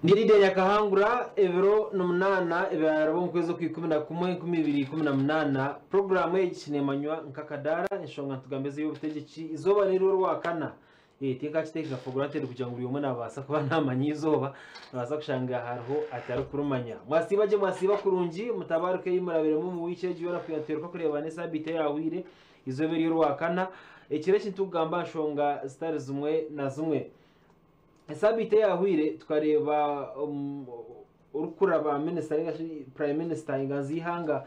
Ndi Lydia Nyakahangura, ebiro nimunaana ebyaraba omu kwezi okwikumi na kumwe 2018, puroguraamu egi neemanywa nk'akadaara, enshonga nitugambe ez'eby'obutegyeki, eizooba n'eryo orwakana. Tinkakiteekeka for granted kugira ngu buri omwe naabaasa kuba naamanya eizooba, noobaasa kushanga hariho atarikurimanya. Mwasiiba gye mwasiiba kurungi, mutabaruke ei murabiremu omu wiiki egi yoona kugira ngu tuheeruke kureebana esaabiiti eyaahweire, eizooba eryo orwakana. Ekiro eki nitukugamba aha nshonga zitari zimwe na zimwe. Esaabiiti eyaahweire tukareeba orikuraba minisita ninga shi Prime Minister enganzi y'eihanga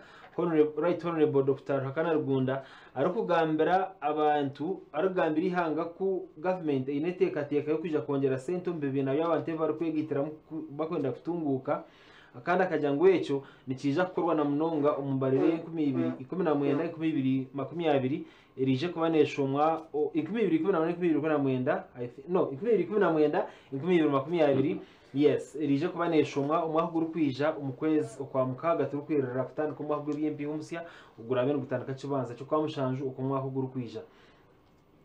Right Honourable Dokita Ruhakana Rugunda arikugambira abantu arikugambira eihanga ku gavumenti eine enteekateeka y'okwija kwongyera sente omu bibiina by'abantu ebi barikwegaitiramu barikwenda kutunguuka kandi akagira ngu ekyo nikiija kukorwa na munonga omu mbariro y'e 2019 2020 Eriije kuba neeshomwa 2018 2019, I thi- no, 2019 2020, yes, eriije kuba neeshomwa omwaka ogurikwija omu kwezi okwa mukaaga turikwirira kutandika omwaka gw'eby'empiiha omusya oguraabe nigutandika Kibanza ky'Okwamushanju okw'omwaka ogurikwija.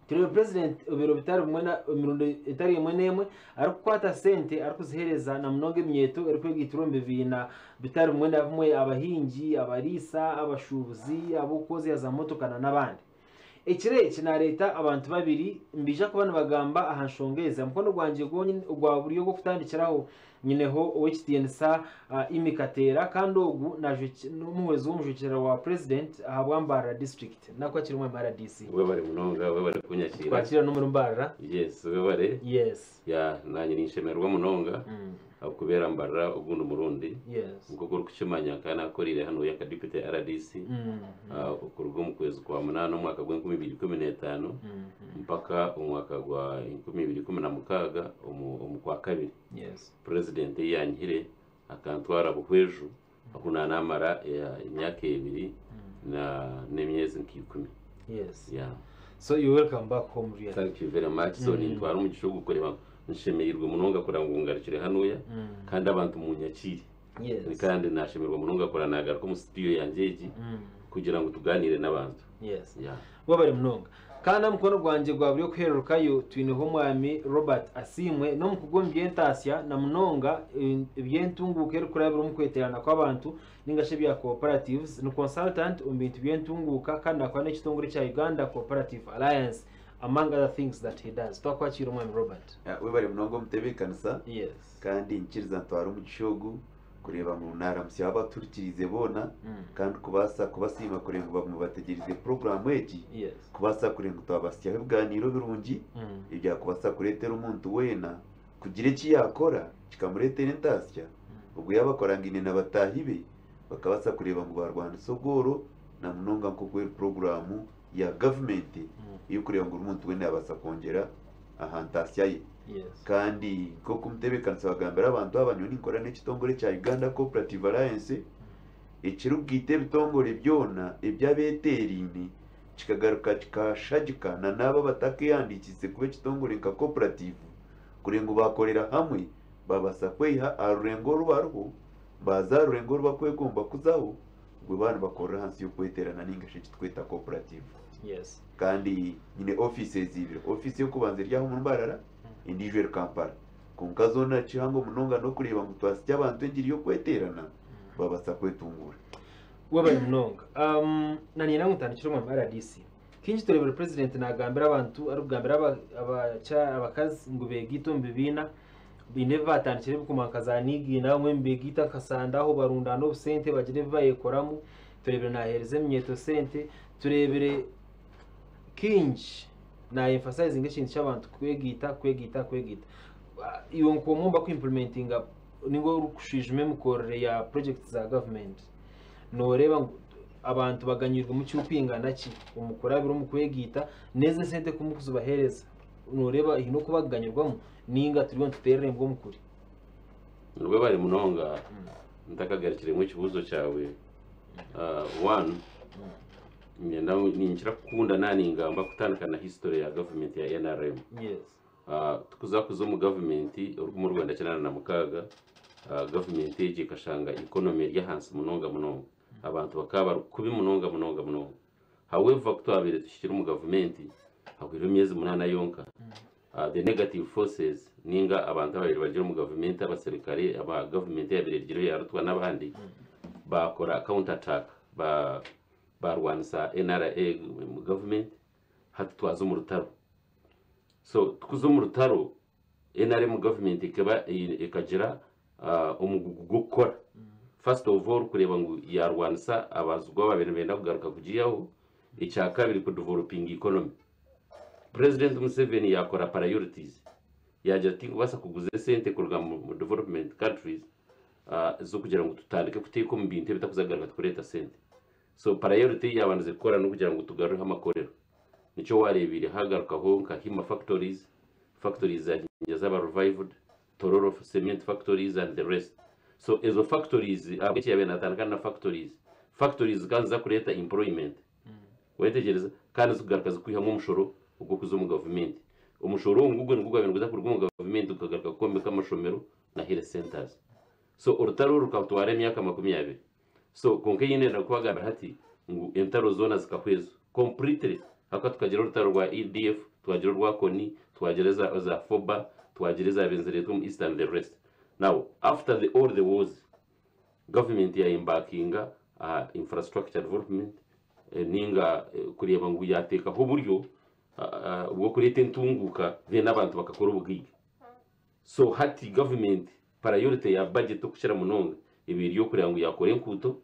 Tureebe Purezidenti ebiro bitari bimwe na emirundi etari emwe n'emwe arikukwata sente arikuziheereza na munonga eminyeeto erikwegaitirwa omu bibiina bitari bimwe na bimwe, abahingi, abariisa, abashuubuzi, ab'okwozya za motoka na n'abandi. Ekiro eki naareeta abantu babiri nibaija kuba nibagamba aha nshonga ezi. Aha mukono gwangye gwonyini ogwa buryo ogw'okutandikiraho nyineho ow'ekitiinisa Immy Kateera kandi ogu n'omuhwezi w'omujwekyerera wa Purezidenti ahabwa Mbarara District. Nakwakira omwami RDC. Webare munonga, webare kunyakiira. Twakira n'omuri Mbarara. Yes, webare. Yes. Ya, nanye ninshemererwa munonga. Ahabw'okubeera mbarira ogundi murundi. Yes. Nk'oku orikukimanya nkaba nakoreire hanuya nka Deputy RDC okuruga omu kwezi kwa munaana omwaka gw'enkumi ibiri ikumi n'etaano mpaka omwaka gwa 2016 omu omu kwa kabiri. Yes. Purezidenti ei yanyihire akantwara Buhweju ahu naanamara emyaka ebiri na n'emyezi nka ikumi. Yes. Yeah. So you welcome back home really. Thank you very much. So nintwara omugisha ogu kureba nshemereirwe munonga kureba ngu ngarukire hanuya kandi abantu munyakiire. Yes. Kandi nashemererwa munonga kureba nagaruka omu studio yangye egi kugira ngu tuganire n'abantu. Yes. Yeah. Webare munonga. Kandi aha mukono gwangye gwa buryo kuhererukayo twineho omwami Robert Asiimwe n'omukugu omu by'entaasya na munonga eby'entunguuka erikurabira omu kweteerana kw'abantu ninga shi ebya cooperatives. Ni consultant omu bintu by'entunguuka kandi naakora n'ekitongore kya Uganda Cooperative Alliance among other things that he does. Twakwakiira omwami Robert. Webare munonga omutebeekanisa Yes. kandi nkiriza ntware omugisha ogu kureeba ngu naaramutsya abatuhurikiriize boona kandi kubaasa kubasiima kureeba ngu bagume bategyereize puroguraamu egi Yes. kubaasa kureeba ngu twabahitsyaho ebigaaniiro birungi ebyakubaasa kureetera omuntu weena kugira eki yaakora kikamureetera entaasya, obwo yaaba akorangaine na bataahi be bakabaasa kureeba ngu baarwanisa obworo na munonga nk'oku eri puroguraamu ya gavumenti ey'okureeba ngu buri muntu weena yaabaasa kwongyera aha ntaasya ye. Kandi nk'oku omutebeekanisa waagambira abantu aba, nyowe ninkora n'ekitongore kya Uganda Cooperative Alliance ekirikugaita ebitongore byona eby'abeeteeraine kikagaruka kikashagika na n'abo abatakeehandiikiise kuba ekitongore nka cooperative kureba ngu baakorera hamwe baabaasa kweiha aha rurengo oru bariho baaza aha rurengo oru barikwegomba kuzaho obwo baaba nibakorera ahansi y'okweteerana nainga shi eki turikweta cooperative. Yes. Kandi nyine offices ibiri, office ey'okubanza eri aha omuri Mbarara endiijo eri Kampala. Kwonka zoona kihango munonga n'okureeba ngu twahitsya abantu engiri y'okweteerana baabaasa kwetunguura. Webale munonga. Um, na niinyenda ngu ntandikire omwami RDC. Kaingi tureebire purezidenti naagambira abantu arikugambira abakazi ngu beegaite omu bibiina, baine ebi baatandikire ebikoma nka za niigiina abamwe nibeegaita nka sande aho barundaana obusente bagira ebi bayekoramu, tureebire naaheereza eminyeeto sente, tureebire kaingi naayemfasayizinga ekintu ky'abantu kwegaita kwegaita kwegaita. Iwe nk'omwe omu barikuimpurimentinga ninga orikushwijuma emikorere ya purojekiti za gavumenti, nooreeba ngu abantu baganyirwemu kirikwingana ki omu kurabira omu kwegaita n'ezi esente ku murikuzibaheereza nooreeba haine oku bakuganyirwamu nainga turiyo nituteerera embwa omu kuri? Webare munonga ntakagarukiremu ekibuuzo kyawe one niinyenda ngu ninkira kukunda naaba ningamba kutandika na history ya gavumenti ya NRM. Yes. Tukuza kuza omu gavumenti orukumi orwenda kinaana na mukaaga gavumenti egyo ekashanga economy eri ahansi munonga munonga. Abantu bakaba bari kubi munonga munonga munonga. However ku twabaire tuhikire omu gavumenti hahwireho emyezi munaana yonka. The negative forces ninga abantu ababaire bagire omu gavumenti, abaserukare aba gavumenti eyabaire erigireho ya Rutwa n'abandi, baakora counter attack, baarwanisa NRA gavumenti. Hati twaza omu rutaro. So tukuza omu rutaro, NRM gavumenti ekaba ekagira omugugu gw'okukora. First of all, kureeba ngu yaarwanisa abazigu ababaire nibenda kugaruka kugiihaho. Ekyakabiri, kudevelopinga economy. President Museveni yaakora priorities, yaagira, "Tinkubaasa kuguza esente kuruga mu development countries z'okugira ngu tutandike kuteeka omu bintu ebitakuzagaruka tukureeta sente." So priority yabandize kukora n'okugira ngu tugarureho amakorero. Nikyo wareebire hagarukaho nka Hima factories, factories za Jinja zaba revived, Tororo cement factories and the rest. So ezo factories, ahabw'eki yabaire natandika na factories, factories kandi zakureeta employment, wetegereza, kandi zikugaruka zikwihamu omushoro ogw'okuza omu gavumenti. Omushoro ogu ngugwo nigwo gwabaire niguza kuruga omu gavumenti gukagaruka kwombeka amashomero na health centers. So orutaro oru rukatwara emyaka 20. So kwonka ei ndenda kubagambira hati ngu entaro zoona zikahwa ezo completely, ahakuba tukagira orutaro rwa ADF, twagira orwa Kony, twagira eza FOBA, twagira ezabaire nizireetwa omu east and the rest. Now, after all the wars, government yaembarkinga aha infrastructure development, ninga kureeba ngu yateekaho oburyo bw'okureeta entunguka, then abantu bakakora obugaiga. So hati government priority ya budget okukira munonga ebaire eri okureba ngu yakora enkuuto,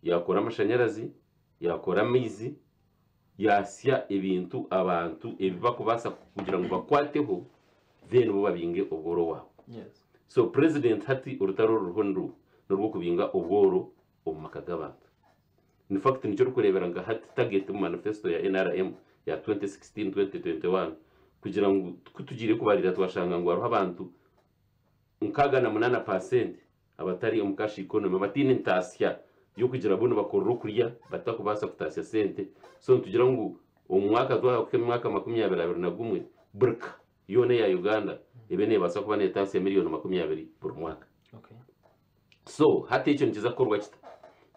yakora amashanyarazi, yakora amaizi, yasya ebintu abantu ebi bakubaasa kugira ngu bakwateho, then bo babinge obworo bwabo. So president hati orutaro ruriho nirw'okubinga obworo omu maka g'abantu. In fact, nikyo orikureebera nka hati target mu manifesto ya NRM ya 2016-2021, kugira ngu kutugiire kubarira twashanga ngu hariho abantu 68% abatari omu cash economy, bataine ntaasya y'okugira bo nibakorera okurya, batakubaasa kutaasya sente. So nitugira ngu omu mwaka twahika emyaka 2021, buri ka yoona eya Uganda ebe neebaasa kuba neetaasya miliyoni 20 buri mwaka. So hati ekyo nikiza kukorwa kita?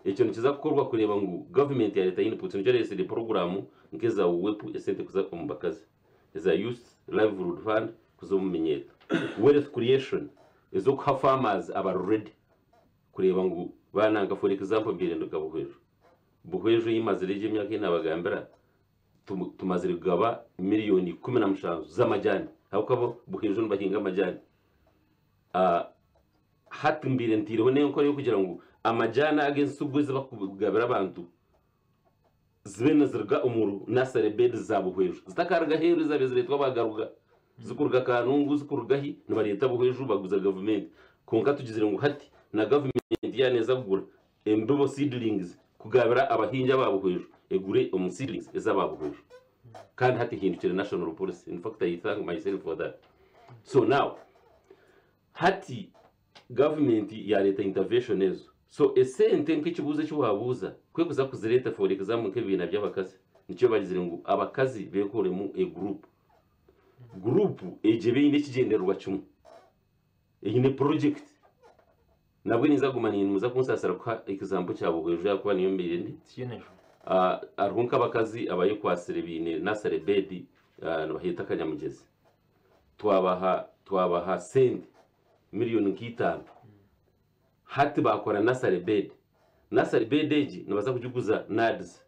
Ekyo nikiza kukorwa kureeba ngu gavumenti yareeta inputs. Nikyo yareesire poroguramu nk'eza UWEP, esente kuza omu bakazi, eza Youth Livelihood Fund kuza omu minyeeto, wealth creation ez'okuha farmers abari ready kureeba ngu baana, nka for example, mbiire nduga Buhweju. Buhweju eyimazire egyo emyaka ei nabagambira, tumazire kugaba miliyoni 17 z'amajani, ahabw'okuba bo Buhweju nibahinga amajani. Hati mbiire ntiireho n'enkora y'okugira ngu amajani aga, ensigo ezi bakugabira abantu zibe niziruga omu nursery bed za Buhweju, zitakaruga heeru ezabiire zireetwa bagaruga, zikuruga Kanungu, zikuruga hi, nibareeta Buhweju baguza gavumenti. Konka tugizire ngu hati na gavumenti yaneeza kugura embibo, seedlings, kugabira abahingi aba Buhweju, egure omu seedlings ez'aba Buhweju. Kandi hati hindukire national policy. In fact, I thank myself for that. So now hati gavumenti yareeta intervention ezo. So esente, nk'ekibuuzo eki wabuuza, kwekuza kuzireeta, for example, nk'ebibiina by'abakazi, nikyo bagizire ngu abakazi bekoremu a group, group egyo ebe eine ekigyendererwa kimwe, eine project. Nabwo ninza kuguma nimuza kunsasira kuha example kya Buhweju, ahakuba niyo mbiire ndi. Tiine ejo. Hariho nk'abakazi abayekwasire biine nursery bed, nibaheeta Akanyamugezi. Twabaha sente miliyoni nka 5, hati bakora nursery bed. Nursery bed egi nibaza kugiguza NAADS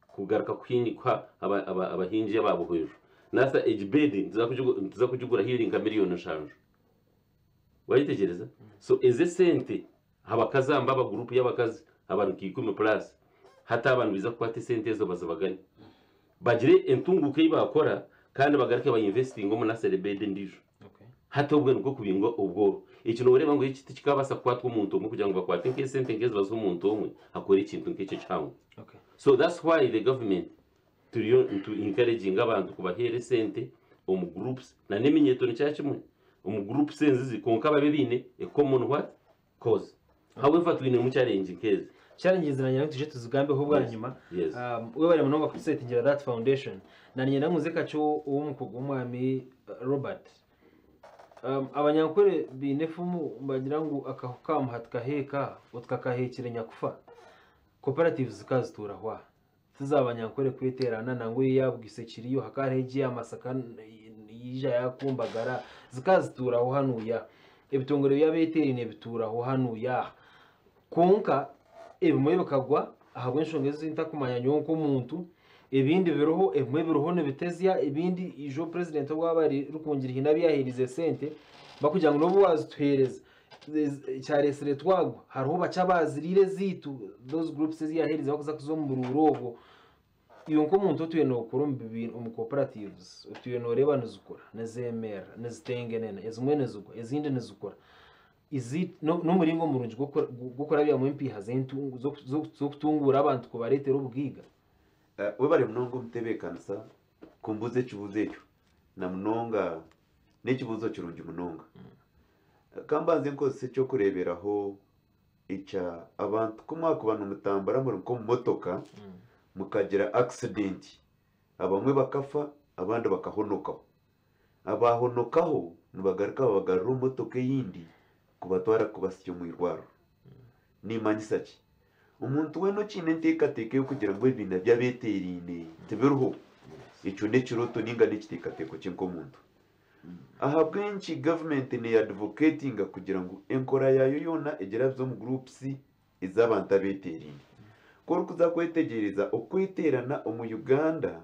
kugaruka kuha abahingi aba Buhweju. Nasa egi bed nituza kugigura hiri nka miliyoni 7, wayitegereza. So eze sente abakazi amba abagurupu y'abakazi, abantu nka 10 plus, hati abantu biza kukwata esente ezo bazibagane, bagire entunguka ei bakora, kandi bagaruke bainvestinga omu nursery bed endiijo. Hati obwo nibwo kubinga obworo. Eki nooreba ngu eki tikikabaasa kukwatwa omuntu omwe, kugira ngu bakwate nk'esente nk'ezi bazihe omuntu omwe akore ekintu nk'ekyo kihango. So that's why the government turiyo ntu encouraging abantu kubaheera esente omu groups, na n'eminyeeto nikya kimwe omu groups enzizi, konka babe biine a common what cause. However, twinemu challenge nk'ezi. Challenges nanyina tuje tuzigambeho bwanyuma. Yes. Webale munonga kutusetingira that foundation. Nanyina muze kakyo ow'omukugu omwami Robert. Abanyankore biine efumu bagira ngu akahu kamuha tukaheeka otukakahekire nyakufa. Cooperatives zikaziturahwa tizabanyankore kweterana, nangwa eyabugise kiriyo hakaba hariho egi ya Masaka. yaija yakumbagara zikaba zituuraho hanuya. Ebitongore by'abeeteeraine bituuraho hanuya aha. Kwonka ebimwe bikagwa ahabw'enshonga ezi ntakumanya nyowe nk'omuntu, ebindi biriho, ebimwe biriho nibitezya, ebindi ijo purezidenti obu aba ari Rukungiri haine abu yaaheerize esente bakugira ngu n'obu waazituheereza kyareetsire twagwa hariho bakye abaaziriire ezaitu those groups ezi yaaheerize bakuza kuza omu buruuru obwo. Iwe nk'omuntu otwire nookora omu bibiina omu cooperatives otwire nooreeba nizikura, nizeemerera, nizitengenena, ezimwe nizigwa ezindi nizikura. Izi n'omuringo murungi gw'okurabyamu empiiha z'okutunguura abantu kubareetera obugaiga. Webare munonga omutebeekanisa kumbuuza ekibuuzo ekyo na munonga n'ekibuuzo kirungi munonga. Ka mbanze nkozese eky'okureeberaho ekya abantu ku mwakuba nimutambura muri nk'omu motoka mukagira accident abamwe bakafa abandi bakahonokaho. Abaahonokaho nibagaruka babagarura omu motoka eyindi kubatwara kubasya omu irwariro. Nimmanyisa ki? Omuntu weena okiine enteekateeka y'okugira ngu ebibiina by'abeeteeraine tibiriho, ekyo n'ekirooto nainga n'ekiteekateeko kye nk'omuntu. Ahabw'enki gavumenti neeyadivokeetinga kugira ngu enkora yaayo yoona egirabize omu guruupusi ez'abantu abeeteeraine? Ku orikuza kwetegyereza, okweteerana omu Uganda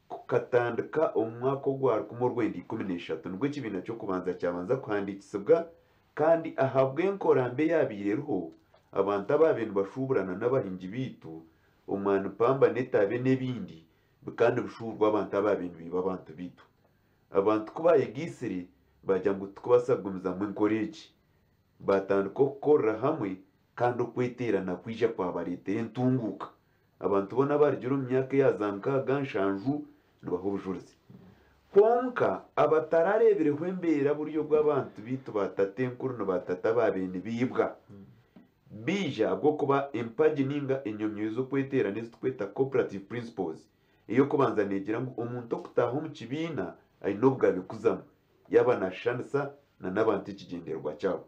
kukatandika omu mwaka ogwa rukumi orwenda 13, nibwo ekibiina ky'okubanza kyabanza kuhandiikisibwa, kandi ahabw'enkora mbi eyaabaire eriho, abantu abaabaire nibashuuburana n'abahingi baitu, omwani pamba n'etaabe n'ebindi bikaba nibishuuburwa abantu abaabaire nibiiba abantu baitu. Abantu ku baayegaitsire baagira ngu titukubaasa kugumizamu enkora egi, baatandika okukorera hamwe kandi okweteerana kwija kwabareetera entunguuka. Abantu boona abaarugire omu myaka eya za nkaaga, nshanju nibaha obujurizi. Kwonka abatarareebireho embeera buryo obu abantu baitu ba tatenkuru na ba tata baabaire nibaibwa, baija ahabw'okuba empagi nainga enyomyo ez'okweteerana ezi turikweta cooperative principles, ey'okubanza neegira ngu omuntu okutaaha omu kibiina aine obugabe kuzamu yaaba naashushanisa na n'abantu ekigyendererwa kyabo.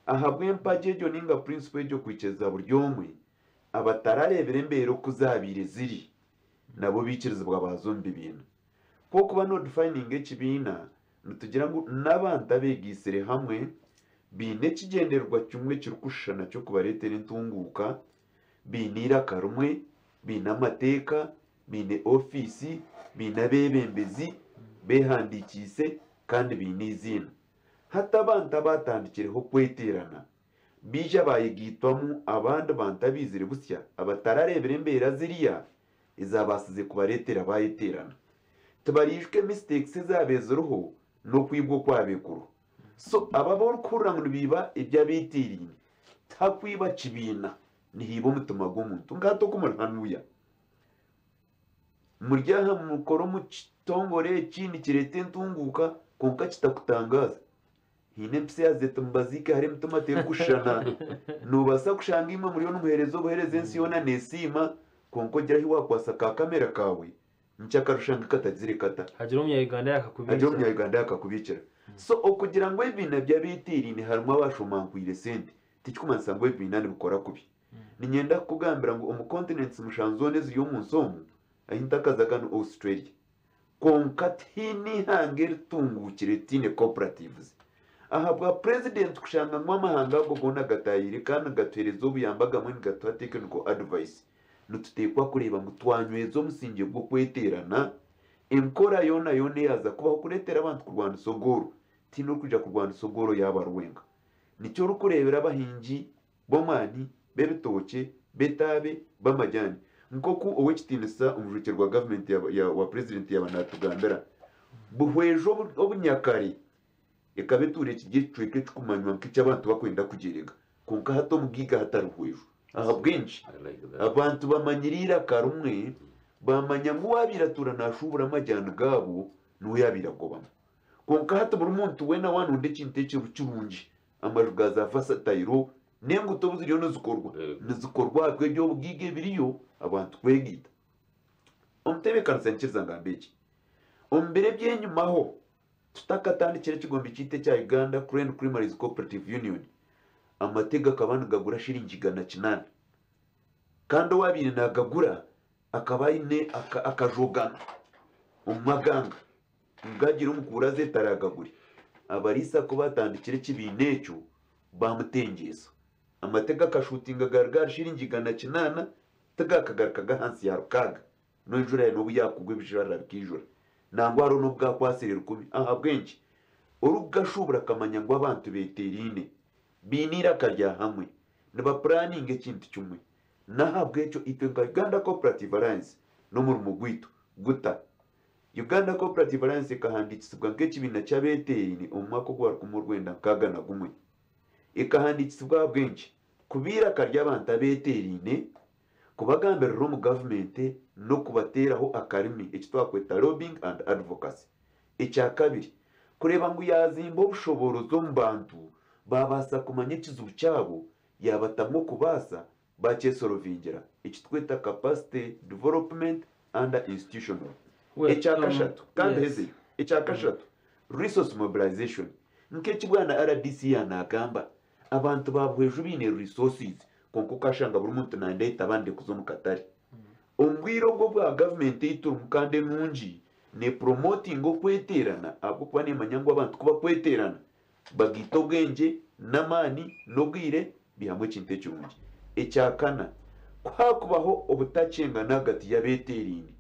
Ahabw'empagi egyo nainga principle egyo kwikiriza buri omwe, Abatarareebire embeera oku zaabaire ziri nabo baikirizibwa baaza omu bibiina. Ku orikuba noodifayininga ekibiina, nitugira ngu n'abantu abeegaitsire hamwe baine ekigyendererwa kimwe ekirikushushana ky'okubareetera entunguuka, baine eiraka rimwe, baine amateeka, baine ofiisi, baine abeebembezi, beehandiikiise kandi baine eiziina. Hati abantu abaatandikireho kweteerana Baija baayegaitwamu abandi bantu abaizire busya abatarareebire embeera ziriya ezaabaasize kubareetera baayeteerana. Tibariijuka mistakes ezaabaire ziriho n'okwibwa okwabaire kuriho. So abo abu orikuhurira ngu nibaiba eby'abeeteeraine, tihakwiba kibiina, nihaibwa omutima gw'omuntu. Nka hati oku muri hanuya, muri aha mukora omu kitongore eki nikireeta entunguuka kwonka kitakutangaaza. Haine empisa eyaza eti mubaziike hare emitima terikushushana. Noobaasa kushanga imwe muriyo nimuheereza obuheereza ensi yoona neesiima, kwonka ogira ahi waakwasa ka kamera kaawe, nikyo akarushange katagizire kata. Hagira omunya-Uganda Hagira yaakakubiikira. omunya-Uganda yaakakubiikira. So okugira ngu ebibiina by'abeeteeraine harimu abaashomankwire sente, tikikumanyisa ngu ebibiina nibikora kubi. Niinyenda kukugambira ngu omu continents mushanju zoona eziri omu nsi omu, ahi ntakazaga ni Australia. Kwonka tihaine eihanga eritunguukire ritaine cooperatives. Ahabwa Purezidenti kushanga ngu amahanga ago goona gataahiire kandi nigatuheereza obuyambi agamwe nigatuha technical advice, nituteekwa kureeba ngu twanyweza omusingye gw'okweteerana, enkora yoona yoona eyaaza kubaho kureetera abantu kurwanisa ogooro. Tihaine orikwija kurwanisa ogooro yaaba ari wenka. Nikyo orikureebera abahingi b'omwani, b'ebitookye, b'etaabe, b'amajani. Nk'oku Ow'ekitiinisa Omujwekyerwa wa gavumenti wa Purezidenti yaaba naatugambira, buhweju obunyakare ekaba etuura ekiri ekicweka ekikumanywa nk'eky'abantu bakwenda kugyerega. Kwonka hati omugaiga hati ari buhweju. Ahabw'enki? Abantu bamanyire eiraka rimwe, baamanya ngu owaabaire atuura naashuubura amajani gaabo niwe yaabaire agobamu. Kwonka hati buri muntu weena waanonda ekintu ekiri kirungi, Amaju ga za vasatayiro n'enguuto obu ziriyo nizikorwa, nizikorwa ahabw'eby'obugaiga ebiriyo abantu kwegaita. Omutebeekanisa nyikiriza ngambe eki, omu biro eby'enyimaho tutakatandikire ekigombe kyaitu ekya Uganda Crane Creameries Cooperative Union, amate gakaba nigagura shiringi 800 kandi owaabaire naagagura akaba aine akajogano omu maganga. Ngagira omukuura azeetaragagure. Abariisa ku baatandikire ekibiina ekyo, baamutengyesa. Amate gakashuutinga gaaruga ahari shiringi 800, tigakagarukaga ahansi ya 600. N'enjura n'obu yaakugwa ebijwarara bikaijura. Nangwa hariho n'obu gaakwatsire 1000. Ahabw'enki? Orikugashuubura akamanya ngu abantu beeteeraine, baine eiraka rya hamwe, nibapuraninga ekintu kimwe. N'ahabw'ekyo itwe nka Uganda Cooperative Alliance n'omurimo gwaitu guta. Uganda Cooperative Alliance ekahandiikisibwa nk'ekibiina ky'abeeteeraine omu mwaka ogwa 1961. Ekahandiikisibwa ahabw'enki? Kuba eiraka ry'abantu abeeteeraine, kubagambirira omu gavumenti n'okubateeraho akarimi, eki twakweta lobbying and advocacy. Ekyakabiri, kureeba ngu yaazimba obushoboorozi omu bantu baabaasa kumanya ekizibu kyabo, yaabatamu okubaasa baakyesorovingira, eki tweta capacity development under institutional. Well, Ekyakashatu, kandi yes. hezeyo, ekyakashatu, resource mobilization. Nk'eki bwana RDC yaanaagamba, abantu ba Buhweju baine resources kwonka okashanga buri muntu naandeeta abandi kuza omu katare. Omu bwire obu obwa gavumenti ei turimu kandi enungi, nepromotinga okweteerana ahabw'okuba neemanya ngu abantu ku bakweteerana, bagaita obwengye n'amaani n'obwire bihamu ekintu ekirungi. Ekyakana, ku haakubaho obutakyengana ahagati y'abeeteeraine,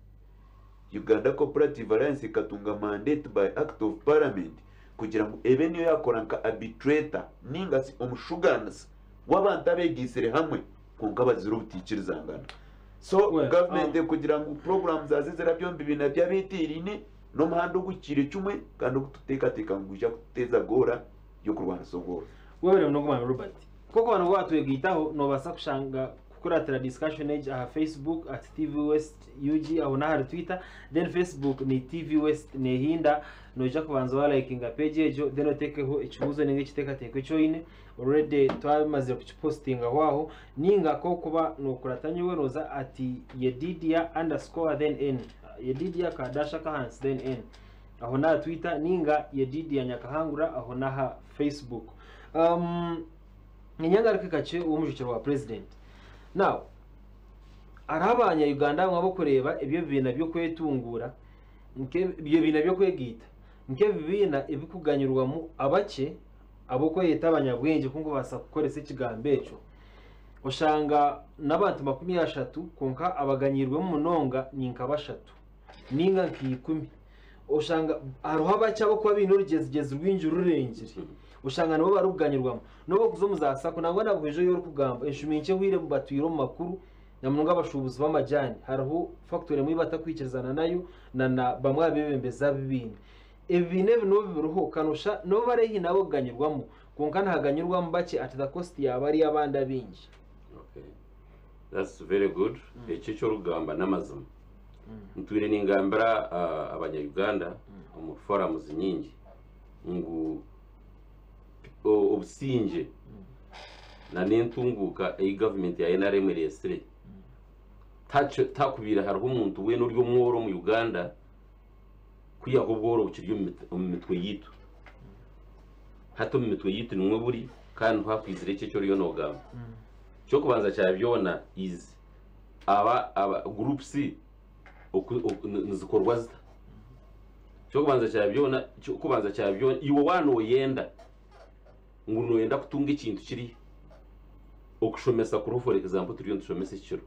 Uganda Cooperative Alliance ekatunga mandate by Act of Parliament kugira ngu ebe niyo yaakora nka arbitrator ninga shi omushugaanisa w'abantu abeegaitsire hamwe kwonka bagizire obutaikirizangana. So Well, gavumenti kugira ngu puroguraamu zaazo ezirabye omu bibiina by'abeeteeraine n'omuhanda oguhikiire kimwe kandi ogu turikuteekateeka ngu gwija kututeeza goora y'okurwanisa obworo. Webare munonga Mwami Robert. Nk'oku abantu batwegaitaho nobaasa kushanga kukuratira discussion egi aha Facebook at TV West UG aho n'ahari Twitter then Facebook ni TV West nehinda noija kubanza walikinga page egyo then otekeho ekibuuzo ninga ekiteekateeko eki oine already twamazire kukipostingaho aho ninga kokuba nokurata nyowe noza at yedidia underscore then n yedidia ka dash akahansi then n aho n'aha Twitter ninga yedidia nyakahangura aho n'aha Facebook. Ninyangaruke kakye ow'omujwekyerwa wa president. Now, hariho abanya Uganda abamwe abarikureeba ebyo ebibiina by'okwetunguura ebyo bibiina by'okwegaita nk'ebibiina ebirikuganyirwamu abakye ab'okweyeta abanyabwengye ku nkubaasa kukoresa ekigambo ekyo. Oshanga n'abantu 30 kwonka abaganyirwemu munonga ni nka bashatu ninga nka 10. Oshanga hariho abakye abarikuba baine orugyezigyezi rwingi rurengire. Oshanga nibo barikuganyirwamu. N'obu orikuza omu za sacco nangwa na Buhweju ei orikugamba enshumi nkye ehweire batwire omu makuru na munonga abashuubuzi b'amajaani hariho factory emwe ei batakwikirizana nayo na na bamwe aha beebembezi ab'ebibiina. Ebibiina ebi n'obu biriho kanosha n'obu bari haihi nabo kuganyirwamu kwonka nihaganyirwamu bakye at the cost ya bariya abandi abaingi. Okay. That's very good. Ekyo eki orikugamba n'amazima. Ntwire ningambira abanya-Uganda omu forums nyingi ngu obusingye na n'entunguuka ei gavumenti ya NRM ereetsire tihakubaire hariho omuntu weena ori omworo omu Uganda kwihaho obworo bukiri omu mitwe yaitu. Hati omu mitwe yaitu nimwo buri kandi niho hakwizire ekyo eki oriyo noogamba. Eky'okubanza kya byona is aba aba groups nizikorwa zita? Eky'okubanza kya byona eky'okubanza kya byona iwe waaba nooyenda ngu nooyenda kutunga ekintu kiriya, okushomesa kuriho for example turiyo nitushomesa ekiro,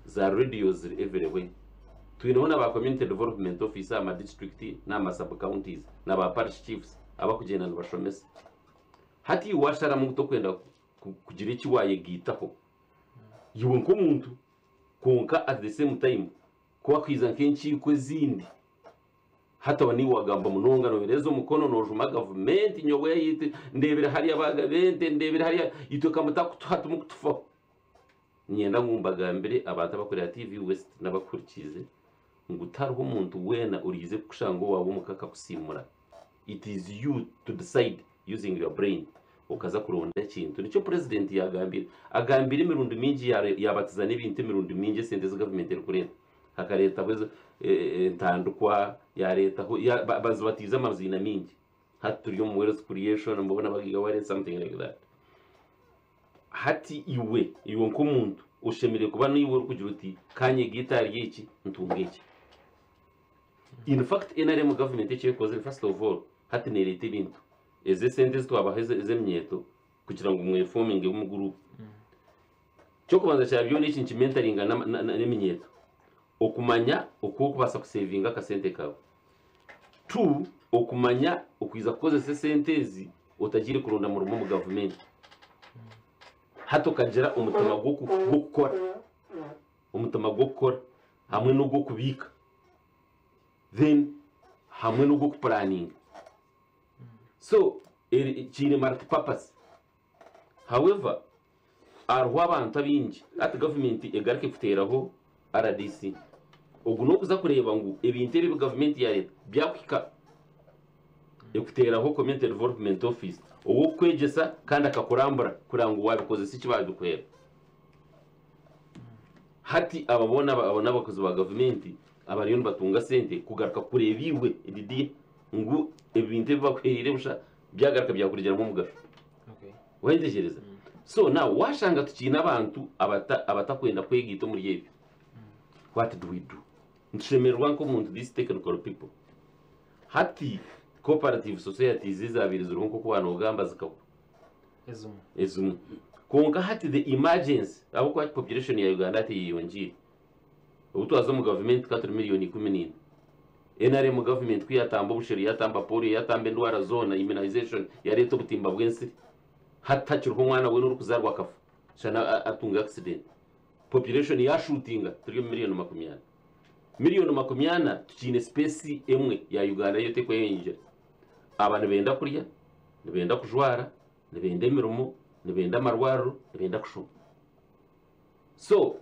za radios ziri everywhere. Twineho na ba community development officer aha ma district n'aha ma sub counties na ba parish chiefs abakugyenda nibashomesa. Hati iwe waasharamu ngu tokwenda kugira eki waayegaitaho, iwe nk'omuntu kwonka at the same time ku hakwija nk'enkiiko ezindi, hati aba niiwe wagamba munonga noohereza omukono noojuma gavumenti nyowe itwe ndeebire hariya baagaba ente ndeebire hariya itwe ka mutakutuha timukutufaho. Niinyenda ngu mbagambire abantu abakureba TV West n'abakuhurikiize ngu tihariho omuntu weena oriize kukushanga owaawe omuka akakusiimura. It is you to decide using your brain okaza kuronda ekintu. Nikyo purezidenti yaagambire. Agambire emirundi mingi yaabatiza n'ebintu emirundi mingi esente ezi gavumenti erikureeta. Akareetaho entandikwa, yaareetaho bazibatiize amaziina mingi. Hati turi omu wealth creation, mbona bagigaware something like that. Hati iwe, iwe nk'omuntu oshemereire kuba niiwe orikugira oti kanyege ahari eki ntunge eki. In fact, NRM government eki ekozire, first of all, hati nereeta ebintu. Ezi esente ezi twabaha ez'eminyeeto kugira ngu mwefominge omu gurupu. Ekyokubanza kya byona eki nikimentaringa n'eminyeeto. Okumanya oku orikubaasa kusevinga akasente kaawe. Two, okumanya okwija kukozesa esente ezi otagiire kuronda murimo omu gavumenti. Hati okagira omutima gw'okukora, omutima gw'okukora hamwe n'ogw'okubiika, then hamwe n'ogw'okupuraninga. So kiine multi-purpose. However, hariho abantu abaingi hati gavumenti egaruke kuteeraho RDC. Ogu n'okuza kureeba ngu ebintu ebi ebi gavumenti yareeta byakuhika. Ekuteeraho Community Development Office ow'okukwegyesa kandi akakurambura kureba ngu wabikozesa eki babikuhera. Hati aba boona abo n'abakozi ba gavumenti abariyo nibatunga sente kugaruka kureeba iwe Didier ngu ebintu ebi bakuhereire busha byagaruka byakurugiramu omugasho. Wayetegereza? So now washanga tukiine abantu abatakwenda kwegaita omuri ebyo. What do we do? Nitushemererwa nk'omuntu these technical people. Hati cooperative societies ezabaire ziriho nk'oku wanogamba zikahwa. Ezimwe. Ezimwe. Kwonka hati the emergency, ahabw'okuba population ya Uganda hati eyeyongiire. Obu twaza omu gavumenti tukaba turi 14,000,000. NRM government ku yatamba obusheri, yatamba polio, yatamba endwara zoona, immunization, yareeta obutimba bw'ensiri. Hati hakiriho omwana weena orikuzaarwa akafa, shana atunga accident. Population yashutinga, turi omu 40,000,000. 40,000,000 tukiine space emwe ya Uganda yo tekweyongyera. Aba nibenda kurya, nibenda kujwara, nibenda emirimo, nibenda amarwariro, nibenda kushoma. So,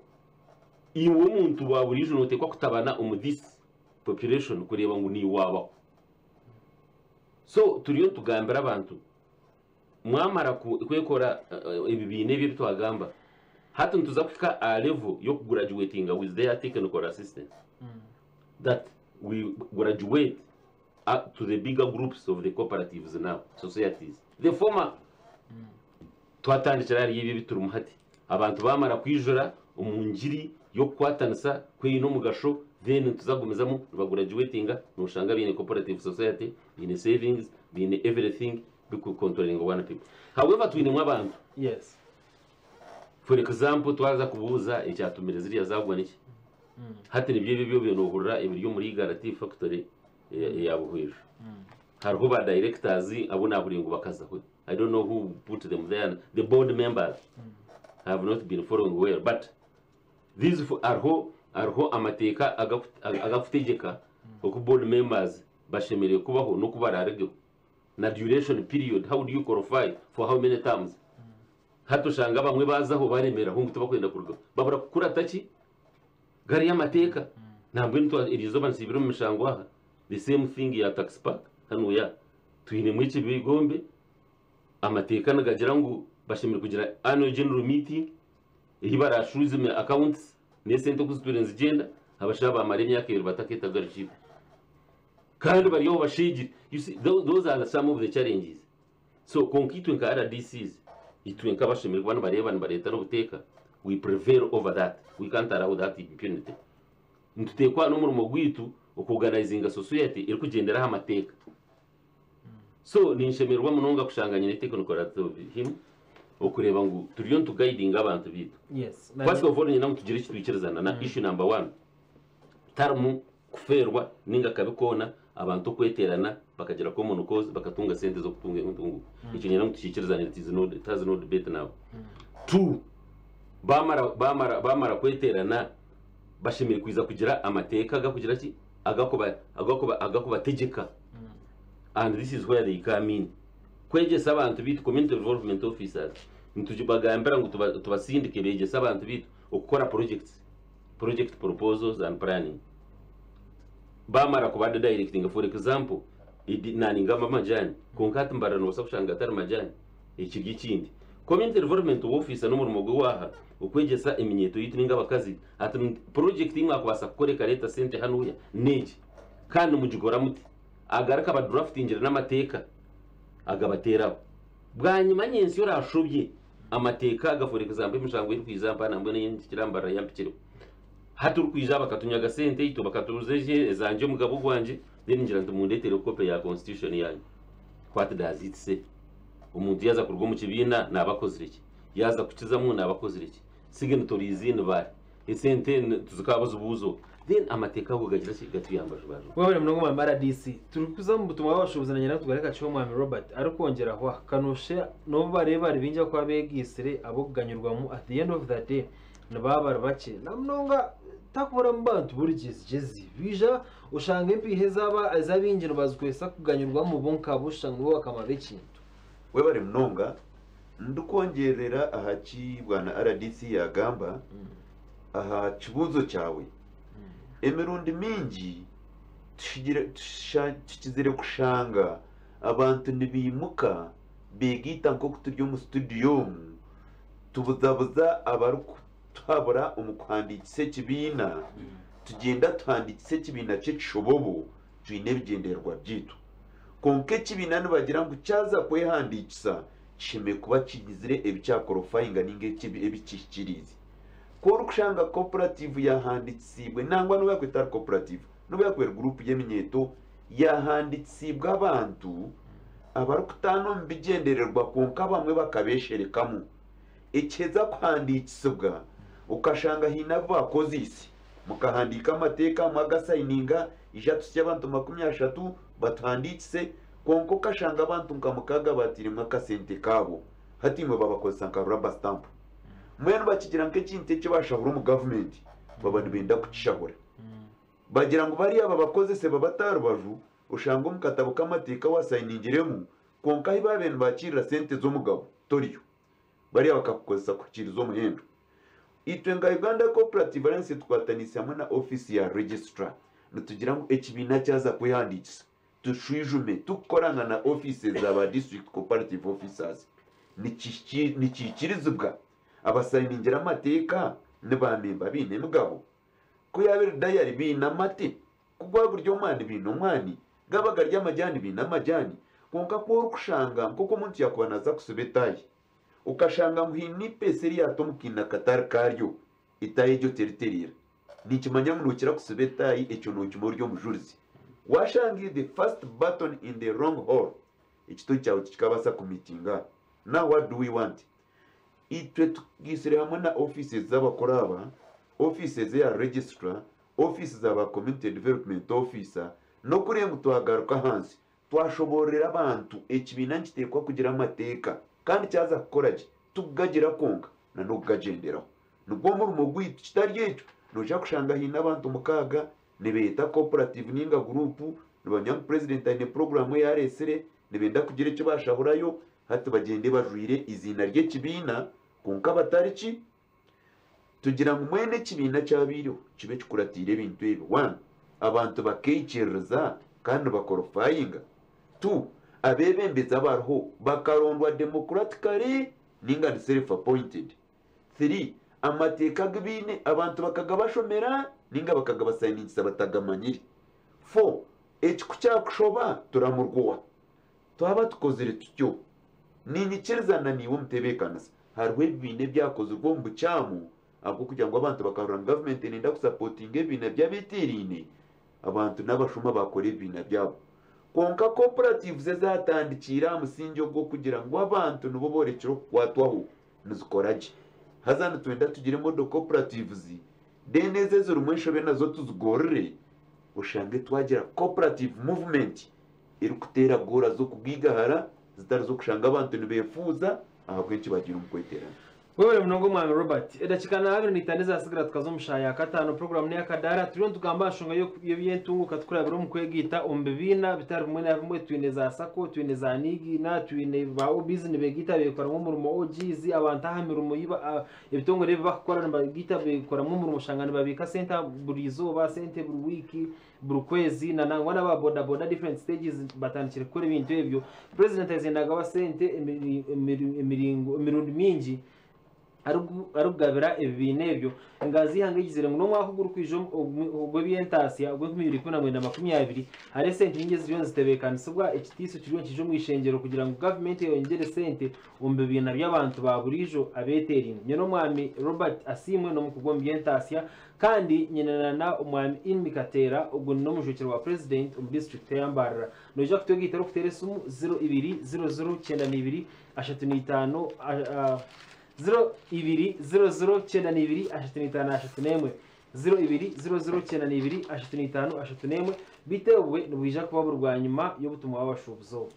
iwe omuntu wa buriijo noteekwa kutabana omu this population kureeba ngu niiwe wabaho. So, turiyo nitugambira abantu, mwamara kwekora ebibiina ebi ebi twagamba, hati nituza kuhika aha level y'okugraduatinga with their technical assistance. That we graduate up to the bigger groups of the cooperatives now, societies. The former, twatandikira hariyo ebi ebi turimu hati. Abantu bamara kwijura omu ngiri y'okukwatanisa kwine omugasho, then nituza kugumizamu nibagraduatinga, noshanga baine cooperative society, baine savings, baine everything bikucontrolling one people. However, twinemu abantu. For example, twaza kubuuza ekyatumire ziriya zagwa niki? Hati nibyo ebyo byo nohurira ebiri omuri Igara Tea Factory eya Buhweju. Hariho ba directors abo nahuriire ngu bakazaho. I don't know who put them there. The board members have not been following well, but these hariho amateeka agakutegeka oku board members bashemereire kubaho n'oku bararigeho. Na duration period, how do you qualify for how many terms? Hati oshanga bamwe bazaho baremeraho ngu tibakwenda kurugaho. Babura kukurata ki? Gariya amateeka. Nambwenu eriizooba nsiibire omu mishango aha. The same thing ya tax park hanuya. Twinemu ekibigombe, amateeka nigagira ngu bashemereire kugira annual general meeting, ehi barashuzime accounts, n'esente oku zitwire nizigyenda, abashaija bamara emyaka ebiri bataketaga rukiiko. Kandi bari aho basheegire. You see, those are some of the challenges. So, konka itwe nka RDCs, itwe nk'abashemereire kuba nibareeba nibareeta n'obuteeka, we prevail over that. We can't allow that impunity. Nituteekwa n'omurimo gwaitu okuorganizinga society erikugyendera aha mateeka. So, ninshemererwa munonga kushanga nyine technical him okureeba ngu turiyo nituguidinga abantu baitu. First of all, nyina ngu tugire eki twikirizana na issue number 1. Tarimu kufeerwa ninga kabi koona abantu okweterana bakagira common cause bakatunga sente z'okutunga entunguka. Ekyo nyina ngu tukikirizane, it has no debate now. 2, bamara kweterana bashemereire kwiza kugira amateeka agakugira ki? Agakubategeka. And this is where they come in. Kwegyesa abantu baitu community development officers, nitubagambira ngu tubasindike beegyese abantu baitu okukora projects, project proposals and planning. Bamara kuba directing, for example, nani ngamba amajani, konka hati mbarara nobaasa kushanga atari majani, ekiri ekindi. Community development officer n'omurimo gwe waha okwegyesa eminyeeto yaitu ninga abakazi ati project imwe akubaasa kukora ekareeta sente hanuya n'egi, kandi mugikora muti. Agaruka abadraftingira n'amateeka agabateeraho. Bwanyima nyensi orashobye amateeka aga, for example, emishango erikwiza mpa nambwenu enyingi kirambarira yampikireho. Hati orikwija bakatunyaga sente itwe bakatubuza ezangye omugabo gwangye, then ngira nti mundeetere copy ya constitution yanyu. What does it say? Omuntu yaaza kuruga omu kibiina naaba akozire ki? Yaaza kukizamu naaba akozire ki? Signatories ni baahi? Esente tizikaaba zibuuza oha? Then amateeka ago gagira ki? Gatuyamba juba juba. Webale munonga mwami RDC. Turikuza omu butumwa bw'abashuubuzi nanyenda ngu tugaruke kakihe omwami Robert arikwongyeraho aha. Kanoshe n'obu bareeba bari baingi ahakuba beegaitsire ab'okuganyirwamu at the end of the day nibaba bari bakye. Namunonga takuburamu bantu b'orugyezi-gyezi. Baija oshanga empiiha ezaba ez'abaingi nibazikozesa kuganyirwamu bo nkabo oshusha ngu nibo bakama b'ekintu. Webale munonga. Ndikwongyerera aha ki bwana RDC yaagamba aha kibuuzo kyawe. Emirundi mingi tushigire tusha tukizire kushanga abantu nibaimuka beegaita nk'oku turi omu situdiyo omu, tubuzabuza abarikutuhabura omu kuhandiikisa ekibiina, tugyenda tuhandiikisa ekibiina ky'ekishobobo twine ebigyendererwa byaitu. Kwonka ekibiina nibagira ngu kyaza kwehandiikisa kishemereire kuba kigizire ebi kyakorofayinga nainga ebi kihikiriize. Ku orikushanga cooperative yahandiikisiibwe nangwa n'obu yaakuba etari cooperative, n'obu yaakuba eri guruupu y'eminyeeto yahandiikisiibwe abantu abarikutaana omu bigyendererwa kwonka abamwe bakabeesherekamu. Ekiheza kuhandiikisibwa okashanga haine abu baakoziise mukahandiika amateeka mwagasayininga, ija tusye abantu 30 batuhandiikise kwonka okashanga abantu nka mukaaga baatairemu akasente kaabo hati imwe babakozesa nka rubber stamp. Mbwenu bakigira nk'ekintu eki baashahura omu gavumenti baba nibenda kukishahura. Bagira ngu bariya babakozese babate aha rubaju, oshange omu katabo k'amateeka waasayiningiremu kwonka ahu baabaire nibaakirira sente z'omugabo toriyo. Bariya bakakukozesa kuhikiiriza omuhendo. Itwe nka Uganda Cooperative Alliance tukwataniise hamwe na ofiisi ya Registrar nitugira ngu ekibiina kyaza kwehandiikisa tushwijume tukukoranga na ofiisi za ba District Cooperative Officers nikiikirizibwa abasayiningira amateeka ni ba memba baine emigabo? Ku yaaba eri dayari baine amate? Ku gwaba guri omwani baine omwani? Gaaba gari amajaani baine amajaani? Kwonka ku orikushanga nk'oku omuntu yaakuba naaza kusiba etaayi okashanga ngu haine eipeesa eri yaata omu kaina katari kaaryo, etaayi egyo teritereera. Ninkimanya ngu nookira kusiba etaayi ekyo nookimanya ori omujurizi. Waashanga the first button in the wrong hole, ekitogi kyawe tikikabaasa kumiitinga. Now what do we want? Itwe tugaitsire hamwe na offices z'abakuru aba, offices eya registrar, office za ba community development officer, n'okureeba ngu twagaruka ahansi Twashoboororera abantu ekibiina nikiteekwa kugira amateeka kandi kyaza kukora gye, tikugagira kwonka na n'okugagyenderaho. Nigwo murimo gwaitu. Kitari ekyo, noija kushanga haine abantu mukaaga nibeeyeta cooperative nainga guruupu, nibamanya ngu purezidenti aine puroguraamu ei areetsire, nibenda kugira eki baashahurayo, hati bagyende bajwaire eiziina ry'ekibiina kwonka batari ki? Tugira ngu mwena ekibiina kyabaireho kibe kikuratiire ebintu ebi, one, abantu bakaikiririza kandi nibakorofayinga, two, abeebembezi abariho bakarondwa democratically ninga ni self appointed, three, amateeka agu baine abantu bakagabashomera ninga bakagabasayiningisa batagamanyire, four, eki ku kyakushoba turamurwa oha? Twaba tukozire tutyo, niinyikiriza na naiwe omutebeekanisa, hariho ebibiina ebyakozirwe omu bukyamu ahabw'okugira ngu abantu bakarora ngu gavumenti neyenda kusapotinga ebibiina by'abeeteeraine, abantu n'abashuma baakora ebibiina byabo. Kwonka cooperatives ezaatandikiire aha musingye ogw'okugira ngu abantu nibo boorekire okukwatwaho nizikora gye. Haza nitwenda tugire model cooperatives, then ezo ezirimu enshobe nazo tuzigorore, oshange twagira cooperative movement erikuteera goora z'okugaigahara zitari z'okushanga abantu nibeefuuza ahabw'enki bagiire omu kweteerana. Webale munonga Omwami Robert. Edakiika na 25 ezasigara tukaza omu shaaha ya kataano. Puroguraamu n'eyakadaara. Turiyo nitugamba aha nshonga y'eby'entunguuka tukurabira omu kwegaita omu bibiina bitari bimwe na bimwe. Twine za sacco, twine za niigiina, twine ba OBs nibeegaita beekoramu omurimo OGs, abantu aha mirimo ei ebitongore ebi barikukora nibagiita beekoramu omurimo oshanga nibabiika sente buri izooba, sente buri wiiki. Buri kwezi na nangwa n'aba boda boda different stages batandikire kukora ebintu ebyo. President aizire nagaba sente emiringo emirundi mingi. Arikugabira ebibiina ebyo, enganzi y'eihanga egizire ngu n'omwaka ogurikwija ogw'eby'entaasya ogw'enkumibiri ikumi na mwenda 20, hariho esente nyingi eziriyo nizitebeekanisibwa. Ekitiiso kiriyo nikiija omu ishengyero kugira ngu gavumenti eyongyere esente omu bibiina by'abantu ba buriijo abeeteeraine. Nyine omwami Robert Asiimwe, n'omukugu omu by'entaasya, kandi nyine na omwami Inmi Kateera, ogu n'omujwekyerwa wa purezidenti omu disiturikiti eya Mbarara. Noija kutwegaita orikuteera esimu 0200 92 35, 0200 92 35 31, 0200 92 35 31. Biteebwe nibwija kuba buri bwanyima y'obutumwa bw'abashuubuzi obu.